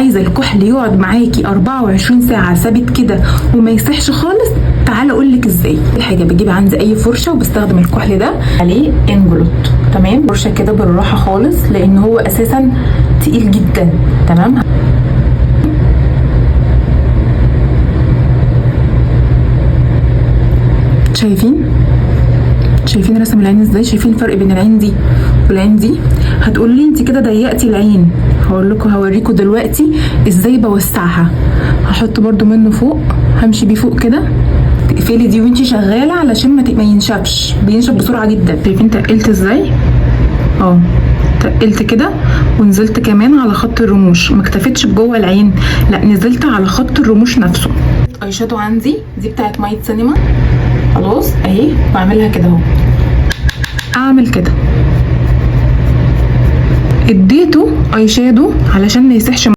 عايزه الكحل يقعد معاكي 24 ساعة ثابت كده وما يسحش خالص، تعالى اقول لك ازاي. الحاجة بجيب عندي اي فرشه وبستخدم الكحل ده عليه انجلوت، تمام؟ فرشه كده بالراحة خالص لان هو اساسا تقيل جدا، تمام؟ شايفين رسم العين ازاي؟ شايفين الفرق بين العين دي والعين دي؟ هتقولي لي انت كده ضيقتي العين، هقول لكم هوريكم دلوقتي ازاي بوسعها. هحط برده منه فوق، همشي بيه فوق كده. تقفلي دي وانتي شغالة علشان ما ينشفش، بينشف بسرعة جدا. شايفين تقلت ازاي؟ تقلت كده ونزلت كمان على خط الرموش، ما اكتفيتش بجوه العين، لا نزلت على خط الرموش نفسه. اي شادو عندي دي بتاعت مايت سينما، خلاص اهي، بعملها كده اهو، اعمل كده. اديته اي شادو علشان ما يسحش.